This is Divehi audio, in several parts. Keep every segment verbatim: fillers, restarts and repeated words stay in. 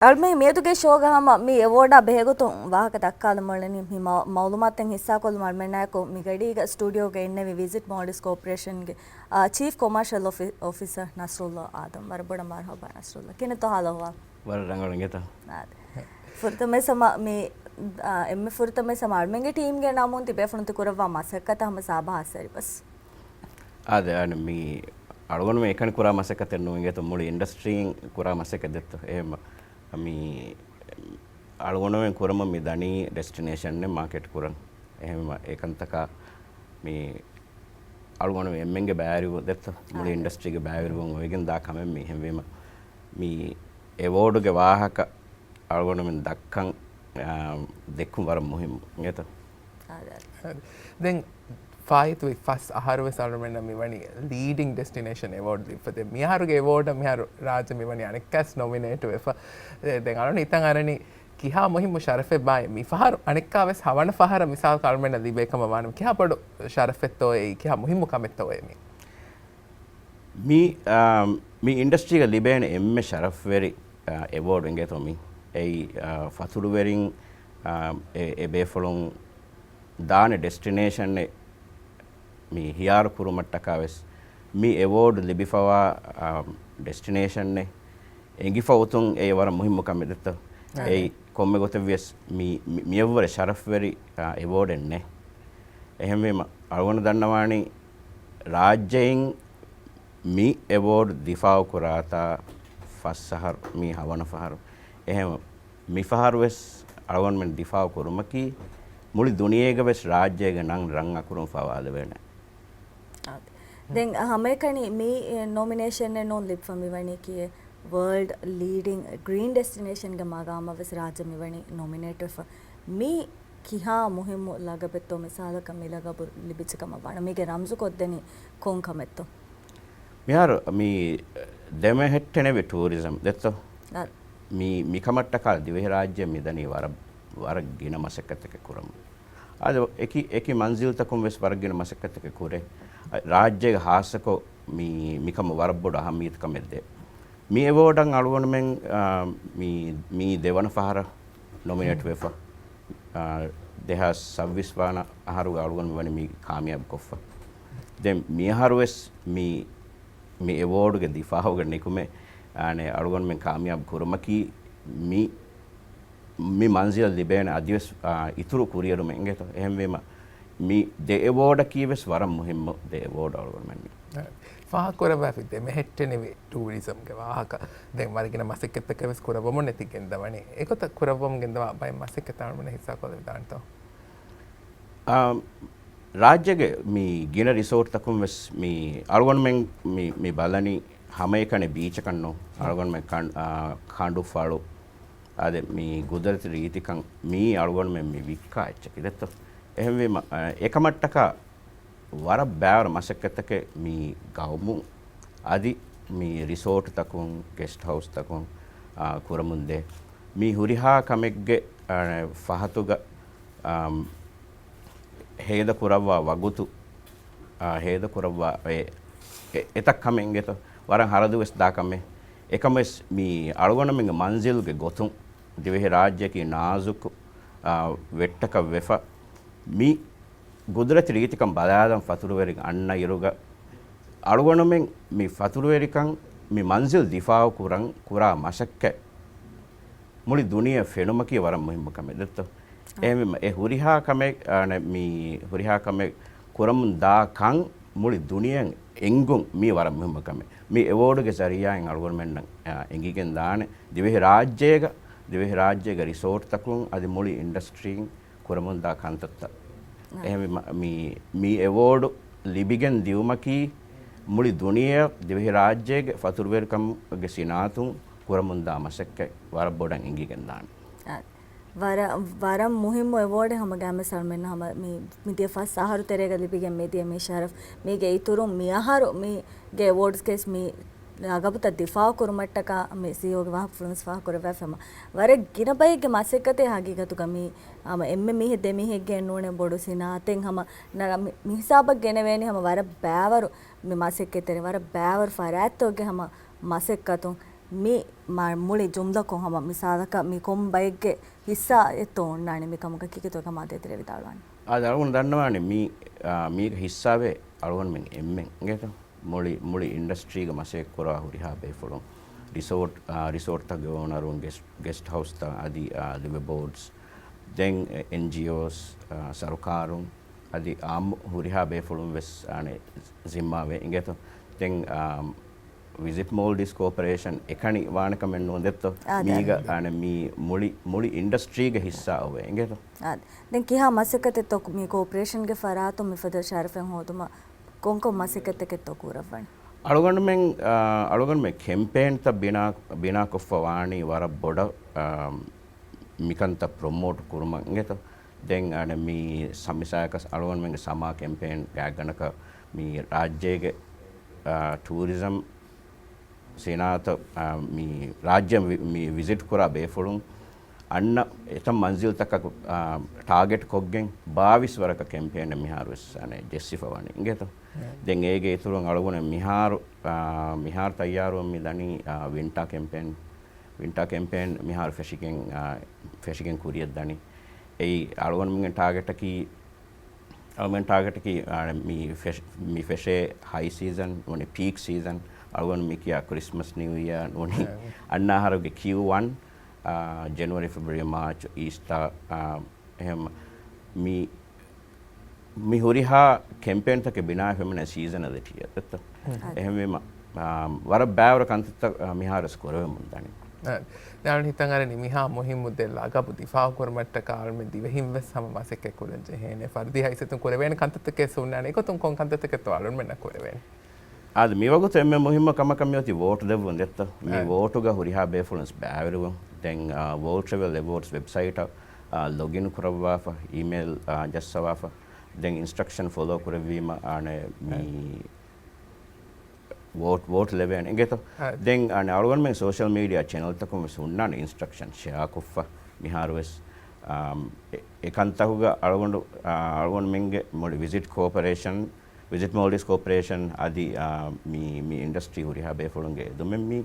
އަޅުމެން މިއަދުގެ ޝޯގަ ހަމަ މި އެވޯޑާ ބެހޭގޮތުން ވާހަކަ ދައްކާލަމުން މި މަ-، މައުލޫމާތެއް ހިއްސާކޮށްލުމަށް އަޅުމެންނާއެކު މިގަޑީގަ ސްޓޫޑިއޯގަ އިންނެވި ވިޒިޓް މޯލްޑިވްސް ކޯޕަރޭޝަންގެ، އާ، ޗީފް ކޮމާޝަލް އޮފި-، އޮފިސަރ ނަސްރުﷲ އާދަމް. ވަރަށް ބޮޑަށް މަރުޙަބާ ނަސްރުﷲ. ކިހިނެއްތޯ ހާލު އަހުވާލު؟ ވަރަށް ރަނގަޅު އިނގޭތަ؟ އާދެ. ފުރަތަމަ ހަމަ މި، އާ، އެންމެ ފުރަތަމަ ހަމަ އަޅުމެންގެ ޓީމްގެ ނަމުން ތިބޭފުޅުން ތި ކުރައްވާ މަސައްކަތަށް ހަމަ ސާބަހާސް ވެރި ބަސް. އާދެ، އާނ މި އަޅުގަނޑުމެން އެކަނި ކުރާ މަސައްކަތެއް ނޫން އިނގޭތޯ، މުޅި އިންޑަސްޓްރީން ކުރާ މަސައްކަތް ދެއްތޯ. އެހެން މި އަޅުގަނޑުމެން ކުރަމުން މި ދަނީ ޑެސްޓިނޭޝަން މާކެޓް ކުރަން. އެހެން އެކަންތަކާ މި އަޅުގަނޑު އެންމެންގެ ބައިވެރިވުން ދެއްތޯ، މުޅި އާ. އިންޑަސްޓްރީގެ ބައިވެރިވުން އޮވެގެން ދާ ކަމެއް މި. އެހެންވީމަ މި އެވޯޑުގެ ވާހަކަ އަޅުގަނޑުމެން ދައްކަން، އާ، ދެއްކުން ވަރަށް މުހިއްމު އިނގޭތޯ. އާ، ދެން ފާއިތުވި ފަސް އަހަރު ވެސް އަޅުމެންނަށް މިވަނީ ލީޑިން ޑެސްޓިނޭޝަން އެވޯޑް ލިބިފަ. ދެން މިއަހަރުގެ އެވޯޑަށް މިހާރު ރާއްޖެ މިވަނީ އަނެއްކާސް ނޮމިނޭޓް ވެފަ. ދެ-، ދެން އަޅުން ހިތަށް އަރަނީ ކިހާ މުހިއްމު ޝަރަފެއް ބާއޭ މިފަހަރު އަނެއްކާ ވެސް ހަވަނަ ފަހަރަށް މިސާލަކަށް އަޅުމެންނަށް ލިބޭ ކަމަށް ވާނަމަ، ކިހާ ބޮޑު ޝަރަފެއްތޯއޭ، ކިހާ މުހިއްމު ކަމެއްތޯއޭ މީ؟ މި، އާ، މި އިންޑަސްޓްރީގަ ލިބޭނެ އެންމެ ޝަރަފްވެރި، އާ، އެވޯޑް އިނގޭތޯ މީ. އެއީ، އާ، ފަތުރުވެރިން، އާ، އެ، އެ ބޭފުޅުން ދާނެ ޑެސްޓިނޭޝަންއެއް މި ހިޔާރު ކުރުމަށްޓަކާ ވެސް މި އެވޯޑް ލިބިފަވާ، އާ، ޑެސްޓިނޭޝަންއެއް އެނގިފަ އޮތުން އެ ވަރަށް މުހިއްމު ކަމެއް ދެއްތޯ. އާ. އެއީ ކޮންމެ ގޮތެއް ވިޔަސް މި، މި، މިއަށްވުރެ ޝަރަފްވެރި، އާ، އެވޯޑެއް ނެތް. އެހެންވީމަ އަޅުގަނޑު ދަންނަވާނީ ރާއްޖެއިން މި އެވޯޑް ދިފާއު ކުރާތާ ފަސް އަހަރު، މީ ހަވަނަ ފަހަރު. އެހެން މިފަހަރު ވެސް އަޅުގަނޑުމެން ދިފާއު ކުރުމަކީ މުޅި ދުނިޔޭގަ ވެސް ރާއްޖޭގެ ނަން ރަން އަކުރުން ފަވާލެވޭނެ. އާދެ. ދެން ހަމައެކަނި މި ނޮމިނޭޝަންއެއް ނޫން ލިބިފަ މިވަނީ ކިޔޭ ވަރލްޑް ލީޑިން ގްރީން ޑެސްޓިނޭޝަންގެ މަގާމަށް ވެސް ރާއްޖެ މިވަނީ ނޮމިނޭޓް ވެފަ. މީ ކިހާ މުހިއްމު ލަގަބެއްތޯ މި ސާލަކަށް މި ލަގަބު ލިބިއްޖެ ކަމަށް ވާނަ؟ މީގެ ރަމްޒު ކޮށްދެނީ ކޮން ކަމެއްތޯ؟ މިހާރު މި ދެމެހެއްޓެނެވި ޓޫރިޒަމް ދެއްތޯ؟ އަ. މި، މިކަމަށްޓަކާ ދިވެހިރާއްޖެ މިދަނީ ވަރަށް، ވަރަށް ގިނަ މަސައްކަތްތަކެއް ކުރަމުން. އާދެ، އެކި، އެކި މަންޒިލްތަކުން ވެސް ވަރަށް ގިނަ މަސައްކަތްތަކެއް ކުރޭ. އަ، ރާއްޖޭގެ ހާއްސަކޮށް މި، މިކަމަށް ވަރަށް ބޮޑު އަހައްމިއްޔަތުކަމެއް ދޭ. މި އެވޯޑަށް އަޅުގަނޑުމެން، އާ، މި، މީ ދެވަނަ ފަހަރަށް ނޮމިނޭޓް ވެފަ. އާ، ދެހާސް ސައްވީސް ވާނަ އަހަރުގަ އަޅުގަނޑު ވަނީ މީ ކާމިޔާބު ކޮށްފަ. ދެން މިއަހަރު ވެސް މި، މި އެވޯޑުގެ ދިފާއުގަ ނިކުމެ، އާނެ، އަޅުގަނޑުމެން ކާމިޔާބު ކުރުމަކީ މި، މި މަންޒިލަށް ލިބޭނެ އަދިވެސް، އާ، އިތުރު ކުރިއެރުމެއް އިނގޭތޯ. އެހެންވީމަ މި ދެ އެވޯޑަކީ ވެސް ވަރަށް މުހިއްމު ދެ އެވޯޑް އަޅުގަނޑުމެންނަށް. ފާހަގަކުރައްވާފި ދެމެހެއްޓެނިވި ޓޫރިޒަމްގެ ވާހަކަ. ދެން ވަރަށް ގިނަ މަސައްކަތްތަކެއް ވެސް ކުރައްވަމުން ނެތި ގެންދަވަނީ. އެގޮތަށް ކުރައްވަމުން ގެންދަވާ ބައެއް މަސައްކަތްތައް އަޅުގަނޑު ހިއްސާކޮށްލެވިދާނެތޯ؟ އާ، ރާއްޖޭގެ މި ގިނަ ރިސޯޓްތަކުން ވެސް މި އަޅުގަނޑުމެން މި، މި ބަލަނީ ހަމައެކަނި ބީޗަކަށް ނޫން. އަޅުގަނޑުމެން ކަން-، އާ، ކަނޑު ފަޅު، އާދެ، މި ގުދުރަތީ ރީތިކަން މީ އަޅުގަނޑުމެން މި ވިއްކާ އެއްޗަކީ ދެއްތޯ. އެހެންވީމަ، އާ، އެކަމަށްޓަކާ ވަރަށް ބާރު މަސައްކަތްތަކެއް މި ގައުމުން އަދި މި ރިސޯޓްތަކުން، ގެސްޓް ހައުސްތަކުން، އާ، ކުރަމުންދޭ. މި ހުރިހާ ކަމެއްގެ، އާ، ފަހަތުގަ، އާ، ހޭދަ ކުރައްވާ ވަގުތު، އާ، ހޭދަ ކުރައްވާ އެ، އެ، އެތައް ކަމެއް އިނގޭތޯ، ވަރަށް ހަރަދުވެސް ދާ ކަމެއް. އެކަމަށް މި އަޅުގަނޑުމެންގެ މަންޒިލްގެ ގޮތުން ދިވެހި ރާއްޖެއަކީ ނާޒުކު، އާ، ވެއްޓަކަށް ވެފަ. މި ގުދުރަތި ރީތިކަން ބަލާލަން ފަތުރުވެރިން އަންނަ އިރުގަ، އަޅުގަނޑުމެން މި ފަތުރުވެރިކަން މި މަންޒިލް ދިފާއު ކުރަން ކުރާ މަސައްކަތް މުޅި ދުނިޔެ ފެނުމަކީ ވަރަށް މުހިއްމު ކަމެއް ދެއްތޯ. އާ. އެހެންވީމަ، އެ ހުރިހާ ކަމެއް، އާނެ، މި ހުރިހާ ކަމެއް ކުރަމުން ދާ ކަން މުޅި ދުނިޔެއަށް އެނގުން މީ ވަރަށް މުހިއްމު ކަމެއް. މި އެވޯޑުގެ ޒަރީއާއިން އަޅުގަނޑުމެންނަށް، އާ، އެނގިގެން ދާނެ ދިވެހި ރާއްޖޭގަ، ދިވެހި ރާއްޖޭގެ ރިސޯޓްތަކުން އަދި މުޅި އިންޑަސްޓްރީން ކުރަމުންދާ ކަންތައްތައް. އާ. އެހެންވީމަ، މި، މި އެވޯޑު ލިބިގެން ދިއުމަކީ މުޅި ދުނިޔެއަށް ދިވެހިރާއްޖޭގެ ފަތުރުވެރިކަމުގެ ސިނާއަތުން ކުރަމުންދާ މަސައްކަތް ވަރަށް ބޮޑަށް އެނގިގެން ދާނެ. އާ. ވަރަށް، ވަރަށް މުހިއްމު އެވޯޑެއް ހަމަ ގާމެސް އަޅުމެންނަށް ހަމަ މި، މިދިޔަ ފަސް އަހަރު ތެރޭގަ ލިބިގެން މިދިޔަ މި ޝަރަފް. މީގެ އިތުރުން މި އަހަރު މީގެ އެވޯޑްސް ކޭސް މި ލަގަބުތައް ދިފާއު ކުރުމަށްޓަކާ މި ސީއީއޯގެ ވާހަކަފުޅުން ވެސް ފާހަގަކުރެއްވި ހަމަ ވަރަށް ގިނަ ބައެއްގެ މަސައްކަތެއް ހަގީގަތުގަ މީ ހަމަ އެންމެ މީހެއް ދެ މީހެއްގެ ނޫނެ ބޮޑު ސިނާއަތެއް ހަމަ ނަ-، މި، މި ހިސާބަށް ގެނެވޭނީ ހަމަ ވަރަށް ބާވަރު މި މަސައްކަތްތެރޭ ވަރަށް ބާވަރު ފަރާތްތަކުގެ ހަމަ މަސައްކަތުން. މި މާ-، މުޅި ޖުމްލަކޮށް ހަމަ މިސާލަކަށް މި ކޮން ބައެއްގެ ހިއްސާއެއްތޯ އޮންނާނެ މި ކަމުގަ ކިކިތޯ ކަމާ ދޭތެރޭ ވިދާޅުވާނެ. އާދެ، އަޅުގަނޑު ދަންނަވާނެ މީ، އާ، މީގެ ހިއްސާވޭ އަޅުގަނޑުމެން އެންމެން އިނގޭތޯ. މުޅި، މުޅި އިންޑަސްޓްރީގަ މަސައްކަތް ކުރާ ހުރިހާ ބޭފުޅުން، ރިސޯޓް، އާ، ރިސޯޓްތަކުގެ އޯނަރުން، ގެސްޓް، ގެސްޓް ހައުސްތައް އަދި، އާ، ލިވެ ބޯޑްސް، ދެން އެ-، އެންޖީއޯސް، އާ، ސަރުކާރުން، އަދި އާއްމު ހުރިހާ ބޭފުޅުން ވެސް އާނެ ޒިންމާވެ އިނގޭތޯ. ދެން، އާ، ވިޒިޓް މޯލްޑިވްސް ކޯޕަރޭޝަން އެކަނި ވާނެ ކަމެއް ނޫން ދެއްތޯ. އާ، މީގަ ދެން. އާނެ މީ މުޅި، މުޅި އިންޑަސްޓްރީގެ ހިއްސާ އޮވޭ އިނގޭތޯ. އާ، ދެން ކިހާ މަސައްކަތެއްތޯ މި ކޯޕަރޭޝަންގެ ފަރާތުން މިފަދަ ޝަރަފެއް ހޯދުމަށް ކޮންކޮން މަސައްކަތްތަކެއްތޯ ކުރައްވަނީ؟ އަޅުގަނޑުމެން، އާ، އަޅުގަނޑުމެން ކެމްޕޭންތައް ބިނާ، ބިނާކޮށްފަ ވާނީ ވަރަށް ބޮޑަށް، އާ، މިކަންތައް ޕްރޮމޯޓް ކުރުމަށް އިނގޭތޯ. ދެން އަނެއް މި ސަ-، މިސާލަކަށް އަޅުގަނޑުމެންގެ ސަމާ ކެމްޕޭން ގާތްގަނޑަކަށް މި ރާއްޖޭގެ، އާ، ޓޫރިޒަމް ސިނާއަތަށް، އާ، މި ރާއްޖެ ވި-، މި ވިޒިޓް ކުރާ ބޭފުޅުން އަންނަ އެތައް މަންޒިލްތަކަށް، އާ، ޓާގެޓް ކޮށްގެން ބާވީސް ވަރަކަށް ކެމްޕޭނެއް މިހާރު ވެސް އަނެއް ޖެއްސިފަ ވަނީ އިނގޭތޯ. ދެން އޭގެ އިތުރުން އަޅުގަނޑު މިހާރު، އާ، މިހާރު ތައްޔާރުވަން މި ދަނީ، އާ، ވިންޓާ ކެމްޕޭން، ވިންޓާ ކެމްޕޭން މިހާރު ފެށިގެން، އާ، ފެށިގެން ކުރިއަށް ދަނީ. އެއީ އަޅުގަނޑުމެންގެ ޓާގެޓަކީ، އަޅުގަނޑު ޓާގެޓަކީ، އާ، މި ފެށ-، މި ފެށޭ ހައި ސީޒަން ނޫނީ ޕީކް ސީޒަން. އަޅުގަނޑު މި ކިޔާ ކްރިސްމަސް ނިއު އިޔާ ނޫނީ އަންނަ އަހަރުގެ ކިޔޫ ވަން، އާ، ޖެނުއަރީ، ފެބްރުއަރީ، މާޗް، އީސްޓާ، އާ، އެހެން މި، މި ހުރިހާ ކެމްޕޭންތަކެއް ބިނާވެފަ ހިމެނޭ ސީޒަނަލިޓީއަށް ދެއްތޯ. އެހެންވީމަ، އާ، ވަރަށް ބާވަރު ކަންތައްތައް، އާ، މިހާރުވެސް ކުރެވެމުން ދަނީ. އަ، ދެން އަޅުގަނޑު ހިތަށް އަރަނީ މިހާ މުހިއްމު ދެ ލަގަބު ދިފާއުކުރުމަށްޓަކާ އަޅުގަނޑުމެން ދިވެހިން ވެސް ހަމަ މަސައްކަތް ކުރަން ޖެހޭނެ. ފަރުދީ ހައިސިއްޔަތުން ކުރެވޭނެ ކަންތައްތަކެއް ހުންނާނެ. އެގޮތުން ކޮން ކަންތައްތަކެއްތޯ އަޅުގަނޑުމެންނަށް ކުރެވޭނެ؟ އާދެ، މިވަގުތު އެންމެ މުހިއްމު ކަމަކަށް މިއޮތީ ވޯޓު ދެއްވުން ދެއްތޯ. މި އާ. ވޯޓުގަ ހުރިހާ ބޭފުޅުން ވެސް ބައިވެރިވުން. ދެން، އާ، ވޯލް ޓްރެވެލް އެވޯޑްސް ވެބްސައިޓަށް، އާ، ލޮގިން ކުރައްވާފަ، އީމެއިލް، އާ، ޖައްސަވާފަ. ދެން އިންސްޓްރަކްޝަން ފޮލޯ ކުރެއްވީމަ، އާނެ، މި އާ. ވޯޓް، ވޯޓް ލެވޭނެ އިނގޭތޯ. އާ. ދެން އަނެއް އަޅުގަނޑުމެން ސޯޝަލް މީޑިއާ ޗެނަލްތަކުން ވެސް ހުންނާނެ އިންސްޓްރަކްޝަން ޝެއާ ކޮށްފަ. މިހާރު ވެސް، އާ، އެ، އެ ކަންތަކުގަ އަޅުގަނޑު، އާ، އަޅުގަނޑުމެންގެ މުޅި ވިޒިޓް ކޯޕަރޭޝަން، ވިޒިޓް މޯލްޑިވްސް ކޯޕަރޭޝަން އަދި، އާ، މި، މި އިންޑަސްޓްރީ ހުރިހާ ބޭފުޅުންގެ އެދުމެއް މި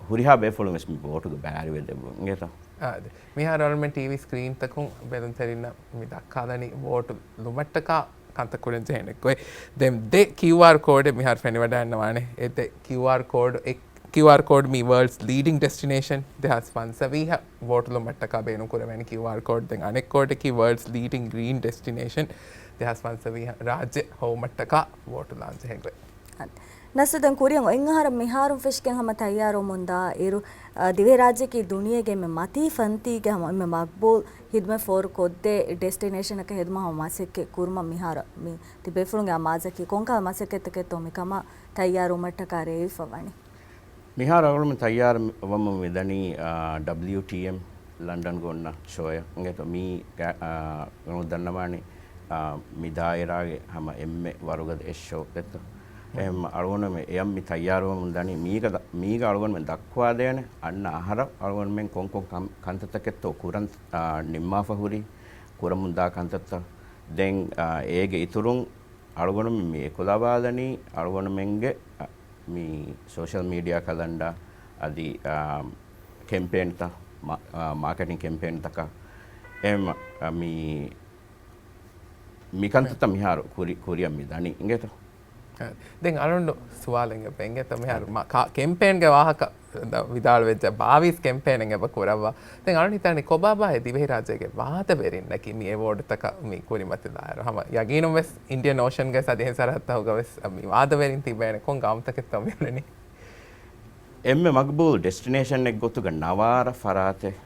ހުރިހާ ބޭފުޅުން ވެސް މި ވޯޓުގެ ބައިވެރިވެ ދެއްވުން އިނގޭތޯ. އާ، އަދި މިހާރު އަޅުގަނޑުމެން ޓީވީ ސްކްރީންތަކުން ބެލުންތެރިންނަށް މި ދައްކާލަނީ ވޯޓު ލުމަށްޓަކާ ކަންތައް ކުރަން ޖެހޭނެ ގޮތް. ދެން ދެ ކިއުއާރް ކޯޑެއް މިހާރު ފެނިވަޑައިގަންނަވާނެ. އެ ދެ ކިއުއާރް ކޯޑު، އެ ކިއުއާރް ކޯޑް މި ވަރލްޑްސް ލީޑިން ޑެސްޓިނޭޝަން ދެހާސް ފަންސަވީހަށް ވޯޓު ލުމަށްޓަކާ ބޭނުން ކުރެވޭނެ ކިއުއާރް ކޯޑް. ދެން އަނެއް ކޯޑަކީ ވަރލްޑްސް ލީޑިން ގްރީން ޑެސްޓިނޭޝަން ދެހާސް ފަންސަވީހަށް ރާއްޖެ ހޮވުމަށްޓަކާ ވޯޓު ލާން ޖެހޭ ގޮތް. އަދި ނަސްރުއްދީން ކުރިއަށް އޮތް އަހަރަށް މިހާރުން ފެށިގެން ހަމަ ތައްޔާރުވަމުންދާ އިރު، އަ، ދިވެހިރާއްޖެއަކީ ދުނިޔޭގެ އެންމެ މަތީ ފަންތީގެ ހަމަ އެންމެ މަގްބޫލް ހިދުމަތް ފޯރުކޮށްދޭ ޑެސްޓިނޭޝަނަކަށް ހެދުމަށް ހަމަ މަސައްކަތް ކުރުމަށް މިހާރު މި ތިބޭފުޅުންގެ އަމާޒަކީ ކޮންކަހަލަ މަސައްކަތްތަކެއްތޯ މިކަމަށް ތައްޔާރުވުމަށްޓަކާ ރޭވިފަ ވަނީ؟ މިހާރު އަޅުގަނޑު ތައްޔާރު ވަމުން މިދަނީ، އާ، ޑަބްލިއުޓީއެމް ލަންޑަންގަ އޮންނަ ޝޯއެއް އިނގޭތޯ. މީ ގަ-، އާ، އަޅުގަނޑު ދަންނަވާނީ، އާ، މި ދާއިރާގެ ހަމަ އެންމެ ވަރުގަދަ އެއް ޝޯ ދެއްތޯ. އެހެން އަޅުގަނޑު މި އެޔަށް މި ތައްޔާރުވަމުން ދަނީ މީގަ ދަ-، މީގަ އަޅުގަނޑުމެން ދައްކުވާދޭނެ އަންނަ އަހަރަށް އަޅުގަނޑުމެން ކޮންކޮން ކަން-، ކަންތައްތަކެއްތޯ ކުރަން، އާ، ނިންމާފަ ހުރީ، ކުރަމުންދާ ކަންތައްތައް. ދެން، އާ، އޭގެ އިތުރުން އަޅުގަނޑުމެން މި އެކުލަވާލަނީ އަޅުގަނޑުމެންގެ، އަ، މި ސޯޝަލް މީޑިއާ ކަލަންޑާ އަދި، އާ، ކެމްޕޭންތައް، މާ-، އާ، މާކެޓިން ކެމްޕޭންތަކަށް އެހެން، އަ، މި، މި ކަންތައްތައް މިހާރު ކުރި-، ކުރިއަށް މި ދަނީ އިނގޭތޯ. އަ، ދެން އަޅުގަނޑު ސުވާލެއް އެބަ އިނގޭތޯ މިހާރު އަ، މަ-، ކާ-، ކެމްޕޭންގެ ވާހަކަ ވިދާޅުވެއްޖެ ބާވީސް ކެމްޕޭނެއް އެބަ ކުރައްވާ. ދެން އަޅުން ހިތާނީ ކޮބާބާ އެ ދިވެހިރާއްޖޭގެ ވާދަވެރިންނަކީ މި އެވޯޑުތަކަށް މި ކުރިމަތިލާއިރު ހަމަ ޔަގީނުން ވެސް އިންޑިއަން އޯޝަންގެ ސަދިހެން ސަރަހައްދުގަ ވެސް މި ވާދަވެރިން ތިބޭނެ ކޮން ގައުމުތަކެއްތޯ މި އުޅެނީ؟ އެންމެ މަގްބޫލް ޑެސްޓިނޭޝަންއެއް ގޮތުގަ ނަވާރަ ފަރާތެއް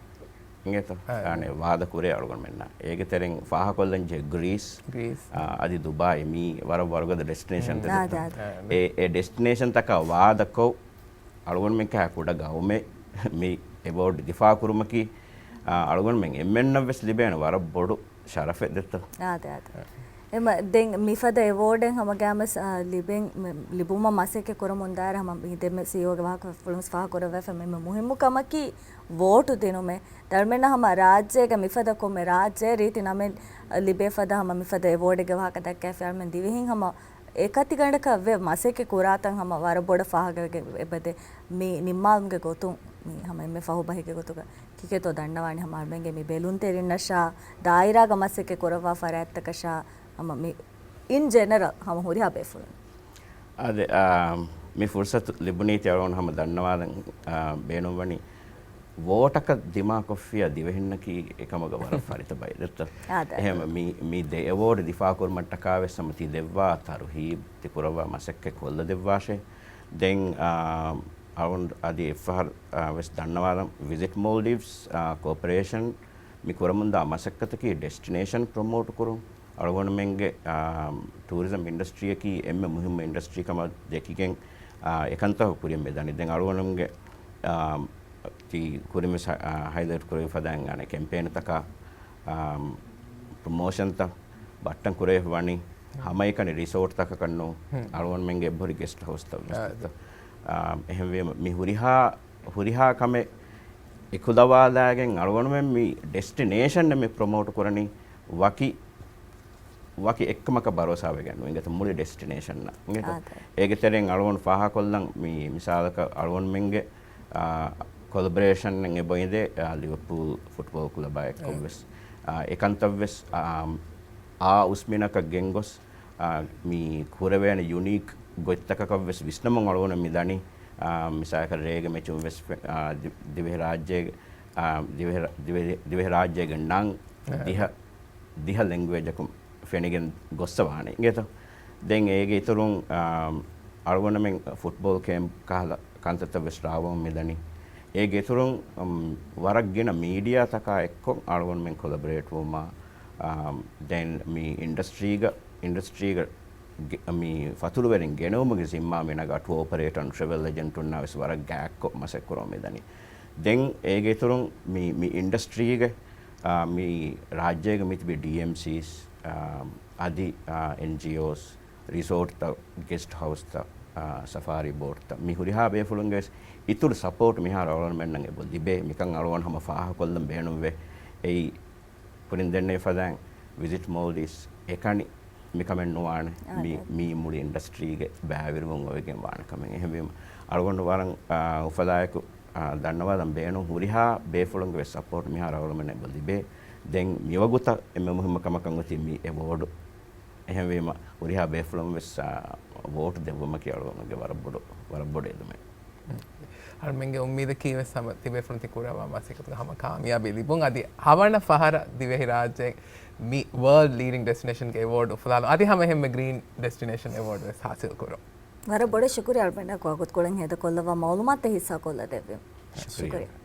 އިނގޭތޯ؟ އާ، އާނެ، ވާދަ ކުރޭ އަޅުގަނޑުމެންނަށް. އޭގެ ތެރެއިން ފާހަގަކޮށްލަން ޖެހޭ ގްރީސް، ގްރީސް. އާ، އަދި ދުބާއި މީ ވަރަށް ވަރުގަދަ ޑެސްޓިނޭޝަންތައް ދެއްތޯ؟ އާ، އާ. އެ، އެ ޑެސްޓިނޭޝަންތަކަށް ވާދަކޮށް، އަޅުގަނޑުމެންކާ ކުޑަ ގައުމެއް މި އެވޯޑް ދިފާ ކުރުމަކީ، އާ، އަޅުގަނޑުމެން އެންމެންނަށް ވެސް ލިބޭނެ ވަރަށް ބޮޑު ޝަރަފެއް ދެއްތޯ؟ އާދެ، އާދެ. އެމަ، ދެން މިފަދަ އެވޯޑެއް ހަމަގައިމުވެސް، އާ، ލިބެން، މެ-، ލިބުމަށް މަސައްކަތް ކުރަމުންދާއިރު ހަމަ މި ދެންމެ ސީއީއޯގެ ވާހަކަފުޅުން ފާހަގަކުރައްވާފަ މި މުހިއްމު ކަމަކީ ވޯޓު ދިނުމޭ. ދަރުމެންނަށް ހަމަ ރާއްޖޭގަ މިފަދަ ކޮންމެ ރާއްޖެ ރީތި ނަމެއް ލިބޭ ފަދަ ހަމަ މިފަދަ އެވޯޑެއްގެ ވާހަކަ ދައްކާފި އަޅުމެން ދިވެހިން ހަމަ އެކަތިގަނޑަކަށް ވެ މަސައްކަތް ކުރާތަން ހަމަ ވަރަށް ބޮޑަށް ފާހަގަވެގެން އެބަދޭ. މި ނިންމާލުމުގެ ގޮތުން މި ހަމަ އެންމެ ފަހު ބަހެއްގެ ގޮތުގަ ކިކޭތޯ ދަންނަވާނީ ހަމަ އަޅުމެންގެ މި ބެލުންތެރިންނަށާ ދާއިރާގަ މަސައްކަތް ކުރައްވާ ފަރާތްތަކަށާ ހަމަ މި އިން ޖެނެރަލް ހަމަ ހުރިހާ ބޭފުޅުން. އާދެ، އާ، މި ފުރުސަތު ލިބުނީތީ އަޅުގަނޑު ހަމަ ދަންނަވާލަން، އާ، ބޭނުންވަނީ ވޯޓަކަށް ދިމާކޮށްފިޔާ ދިވެހިންނަކީ އެކަމުގަ ވަރަށް ފަރިތަ ބައެއް ދެއްތަ؟ އާދެ. އެހެން މި، މި ދެ އެވޯޑް ދިފާކުރުމަށްޓަކާ ވެސް ހަމަ ތި ދެއްވާ ތަރުހީބް ތި ކުރައްވާ މަސައްކަތް ކޮށްލަ ދެއްވާށޭ. ދެން، އާ، އަޅުގަނޑު އަދި އެއްފަހަރު، އާ، ވެސް ދަންނަވާލަން ވިޒިޓް މޯލްޑިވްސް، އާ، ކޯޕަރޭޝަން މި ކުރަމުންދާ މަސައްކަތަކީ ޑެސްޓިނޭޝަން ޕްރޮމޯޓް ކުރުން. އަޅުގަނޑުމެންގެ، އާ، ޓޫރިޒަމް އިންޑަސްޓްރީއަކީ އެންމެ މުހިއްމު އިންޑަސްޓްރީ ކަމަށް ދެކިގެން، އާ، އެކަންތަކު ކުރިއަށް މި ދަނީ. ދެން އަޅުގަނޑުމެންގެ، އާ، ތި ކުރިން ވެސް ހަ-، އާ، ހައިލައިޓް ކުރެވި ފަދައިން އަނެއް ކެމްޕޭންތަކާ، އާ، ޕްރޮމޯޝަންތައް ބައްޓަން ކުރެވިފަ ވަނީ. ހަމައެކަނި ރިސޯޓްތަކަކަށް ނޫން، ހުން. އަޅުގަނޑުމެންގެ އެއްބުރި ގެސްޓް ހައުސްތައް ވެސް އާ، ތިއްތަ. އާ، އެހެންވީމަ މި ހުރިހާ، ހުރިހާ ކަމެއް އެކުލަވާލާގެން އަޅުގަނޑުމެން މި ޑެސްޓިނޭޝަން މި ޕްރޮމޯޓް ކުރަނީ ވަކި، ވަކި އެއްކަމަކަށް ބަރޯސާވެގެން ނޫން. އިނގޭތަ މުޅި ޑެސްޓިނޭޝަން އިނގޭތަ؟ އާދެ. އޭގެ ތެރެއިން އަޅުގަނޑު ފާހަގަކޮށްލަން މި މިސާލަކަށް އަޅުގަނޑުމެންގެ، އާ، ކޮލަބޮރޭޝަން އެބައިނދޭ، އާ، ލިވަޕޫލް ފުޓްބޯލް ކްލަބާ އެއްކޮށް އެ. ވެސް. އާ، އެކަންތައް ވެސް، އާ، އާ އުސްމިނަކަށް ގެންގޮސް، އާ، މި ކުރެވޭނެ ޔުނީކް ގޮތްތަކަކަށް ވެސް ވިސްނަމުން އަޅުގަނޑު މި ދަނީ. އާ، މިސާލަކަށް ރޭގެ މެޗުން ވެސް ފެ-، އާ، ދި-، ދިވެހިރާއްޖޭގެ، އާ، ދިވެހިރާ-، ދިވެ-، ދިވެހިރާއްޖޭގެ ނަން އެ. ދިހަ، ދިހަ ލެންގުއޭޖަކުން ފެނިގެން ގޮއްސަވާނެ އިނގޭތޯ. ދެން އޭގެ އިތުރުން، އާ، އަޅުގަނޑުމެން ފުޓްބޯލް ކޭމްޕް ކަހަލަ ކަންތައްތައް ވެސް ރާވަމުން މި ދަނީ. އޭގެ އިތުރުން، އުމް، ވަރަށް ގިނަ މީޑިއާތަކާ އެއްކޮށް އަޅުގަނޑުމެން ކޮލަބޮރޭޓް ވުމާ، އާ، ދެން މި އިންޑަސްޓްރީގަ، އިންޑަސްޓްރީގަ ގެ-، މި ފަތުރުވެރިން ގެނެވުމުގެ ޒިންމާ މި ނަގާ ޓުއާ އޮޕަރޭޓަރުން ޓްރެވެލް އެޖެންޓުންނާ ވެސް ވަރަށް ގާތްކޮށް މަސައްކަތް ކުރަމުން މި ދަނީ. ދެން އޭގެ އިތުރުން މި، މި އިންޑަސްޓްރީގެ، އާ، މި ރާއްޖޭގެ މިތިބި ޑީއެމްސީސް، އާ، އަދި، އާ، އެންޖީއޯސް، ރިސޯޓްތައް، ގެސްޓް ހައުސްތައް، އާ، ސަފާރީ ބޯޓްތައް، މި ހުރިހާ ބޭފުޅުންގެ ވެސް އިތުރު ސަޕޯޓް މިހާރު އަޅުގަނޑުމެންނަށް އެބަ ލިބޭ. މިކަން އަޅުގަނޑު ހަމަ ފާހަގަކޮށްލަން ބޭނުންވޭ. އެއީ ކުރިން ދެންނެވި ފަދައިން ވިޒިޓް މޯލްޑިވްސް އެކަނި މިކަމެއް ނުވާނެ. މި، މީ މުޅި އިންޑަސްޓްރީގެ ބައިވެރިވުން އޮވެގެން ވާނެ ކަމެއް. އެހެންވީމަ އަޅުގަނޑު ވަރަށް، އާ، އުފަލާއެކު، އާ، ދަންނަވާލަން ބޭނުން ހުރިހާ ބޭފުޅުންގެ ވެސް ސަޕޯޓް މިހާރު އަޅުގަނޑުމެންނަށް އެބަ ލިބޭ. ދެން މިވަގުތަށް އެންމެ މުހިއްމު ކަމަކަށް އޮތީ މި އެވޯޑު. އެހެންވީމަ ހުރިހާ ބޭފުޅުން ވެސް، އާ، ވޯޓް ދެއްވުމަކީ އަޅުގަނޑުގެ ވަރަށް ބޮޑު، ވަރަށް ބޮޑު އެދުމެއް. އަޅުމެންގެ އުއްމީދަކީ ވެސް ހަމަ ތިބޭފުޅުން ތި ކުރައްވާ މަސައްކަތުގަ ހަމަ ކާމިޔާބީ ލިބުން. އަދި ހަވަނަ ފަހަރަށް ދިވެހިރާއްޖެ މި ވަރލްޑް ލީޑިން ޑެސްޓިނޭޝަންގެ އެވޯޑް އުފުލާލުން. އަދި ހަމަ އެހެންމެ ގްރީން ޑެސްޓިނޭޝަން އެވޯޑް ވެސް ހާސިލް ކުރުން. ވަރަށް ބޮޑަށް ޝުކުރިއްޔާ އަޅުމެންނަށް ވަގުތުކޮޅެއް ހޭދަކޮށްލައްވާ މައުލޫމާތުތައް ހިއްސާކޮށްލަދެއްވީމަށް. ޝުކުރިއްޔާ. ޝުކުރިއްޔާ.